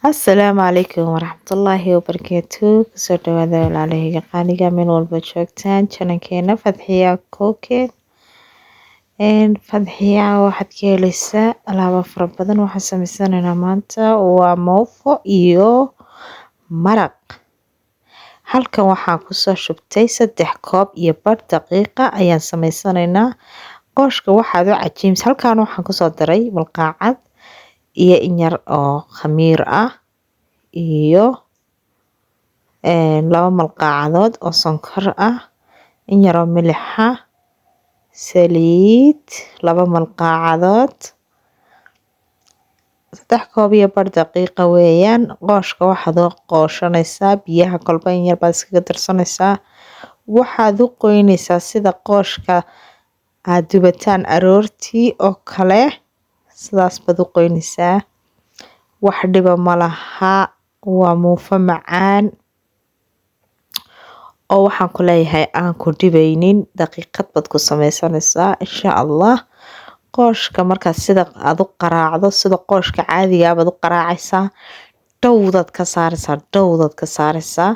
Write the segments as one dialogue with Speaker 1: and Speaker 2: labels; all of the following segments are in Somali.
Speaker 1: Asalaamu calaykum waraxmatullaahi wabarakaatu. Kusoo dhawaada walaalahayga qaaliga meel walba joogtaan channelkeena Fadxiya Cooking. Fadxiya waxaad ka heleysaa alaabo fara badan. Waxaan sameysanaynaa maanta waa moofo iyo maraq. Halkan waxaan kusoo shubtay 3 koob iyo badh daqiiqa ayaan sameysanaynaa. Qooshka waxaad u cajiims. Halkan waxaan kusoo daray malqaacad iyo in yar oo khamiir ah iyo 2 malqaacadood oo sonkor ah, in yar oo milix ah, saliid 2 malqaacadood, 3 koob iyo badh daqiiqa weeyaan. Qooshka waxaad u qooshanaysaa biyaha kolba in yar baad iskaga darsanaysaa. Waxaad u qoynaysaa sida qooshka aad dubataan aroortii oo kale, sidaas baad u qoynaysaa. Wax dhiba ma laha, waa muufo macaan oo waxaan ku leeyahay aan ku dhibaynin. Daqiiqad baad ku sameysanaysaa insha Allah. Qooshka markaad sida aad u qaraacdo, sida qooshka caadiga ah baad u qaraacaysaa, dhowdaad ka saaraysaa, dhowdaad ka saaraysaa.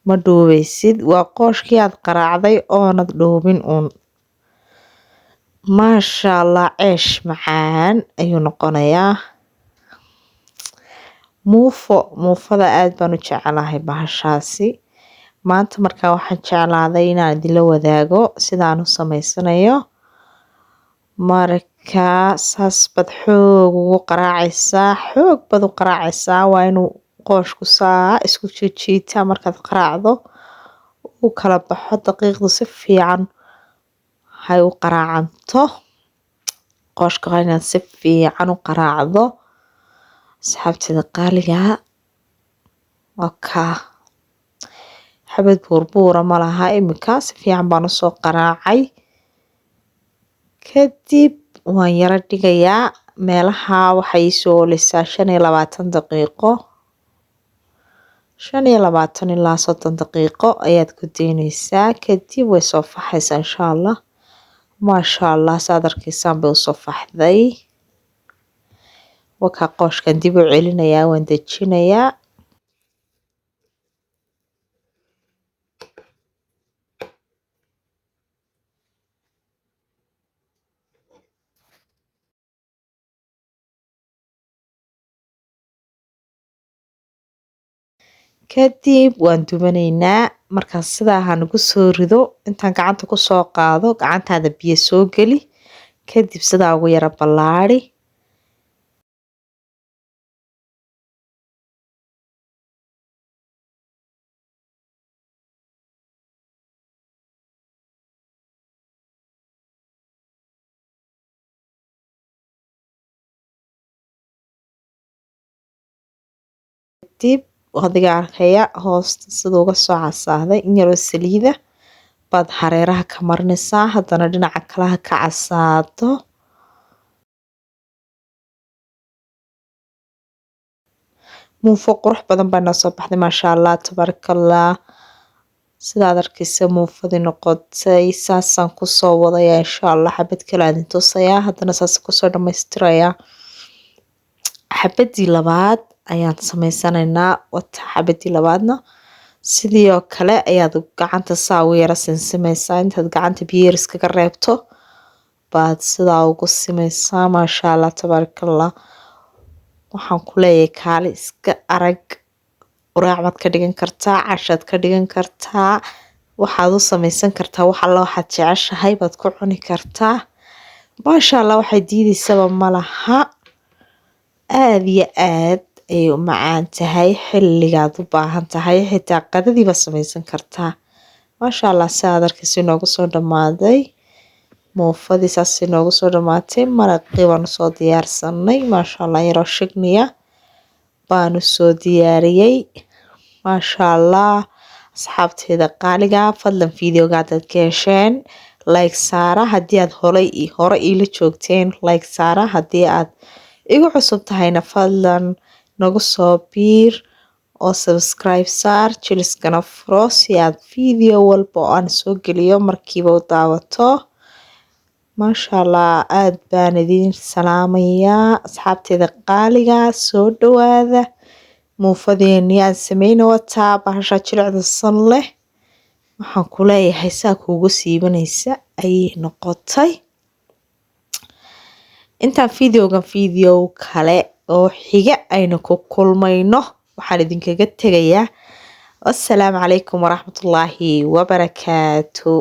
Speaker 1: Ma dhuubaysid, waa qooshkii aad qaraacday oonad dhuubin uun. Maasha Allah, ceesh macaan ayuu noqonayaa. Muufo, muufada aad baan u jecelahay bahashaasi. Maanta markaa waxaan jeclaaday inaan idinla wadaago sidaan u sameysanayo. Marka saas baad xoog ugu qaraacaysaa, xoog baad u qaraacaysaa. Waa inuu qooshku saa isku jiijiitaa markaad qaraacdo, uu kala baxo daqiiqdu si fiican hay u qaraacanto. Qooshka waa inaad si fiican u qaraacdo. Asxaabtida qaaliga waa kaa xabad buurbuura ma laha. Imika si fiican baan usoo qaraacay. Kadib waan yara dhigayaa meelaha, waxay soo oleysaa 25 daqiiqo, 25 ilaa 30 daqiiqo ayaad ku daynaysaa. Kadib way soo faxaysaa insha Allah. Maasha Allah, saad arkaysaan bay usoo faxday. Wakaa qooshkan dib u celinayaa, waan dejinayaa. Kadib waan dubanaynaa. Markaas sidaa ha nagu soo rido, intaan gacanta kusoo qaado, gacantaada biyo soo geli, kadib sidaa ugu yara ballaari. Kadib adiga arkaya hoosta siduu uga soo casaaday. In yaroo saliida baad hareeraha ka marinaysaa, haddana dhinaca kalaha ka casaado. Muufo qurux badan baa noo soo baxday, maasha Allah tabaarakallah. Sidaad arkaysa muufadii noqotay, saasaan kusoo wadayaa insha Allah. Xabad kale aan idin tusayaa, haddana saasaan kusoo dhamaystirayaa. Xabadii labaad ayaan sameysanaynaa. Wata xabadii labaadna sidii oo kale ayaad gacanta saa ugu yara sinsimaysaa. Intaad gacanta biyo yar iskaga reebto baad sidaa ugu simaysaa. Maasha Allah tabaarakallah. Waxaan ku leeyahay kaali iska arag. Quraac baad ka dhigan kartaa, cashaad ka dhigan kartaa, waxaad u sameysan kartaa wax alla waxaad jeceshahay baad ku cuni kartaa. Maasha Allah, waxay diidaysaba ma laha. Aad iyo aad ayay u macaan tahay. Xilligaad u baahan tahay xitaa qadadii baad sameysan kartaa. Maasha Allah, si aad arkaysa inoogu soo dhamaaday muufadii, saas inoogu soo dhamaatay. Maraqii baan usoo diyaarsanay, maasha Allah, yaroo shigniya baan usoo diyaariyey, maasha Allah. Asxaabteeda qaaliga, fadlan videoga haddaad ka hesheen like saara. Haddii aad horay hore iila joogteen like saara. Haddii aad igu cusub tahayna fadlan nagu soo biir oo subscribe saar, jiliskana furo si aad video walba oo aan soo geliyo markiiba u daawato. Maasha Allah, aada baan idiin salaamayaa asxaabteeda qaaliga. Soo dhawaada. Muufadeenii aan sameyna wataa, bahasha jilicda san leh, waxaan ku leeyahay saa kuugu siibanaysa ayay noqotay. Intaan videogan video kale oo xiga aynu ku kulmayno, waxaan idinkaga tegayaa assalaamu calaykum waraxmatullaahi wabarakaatu.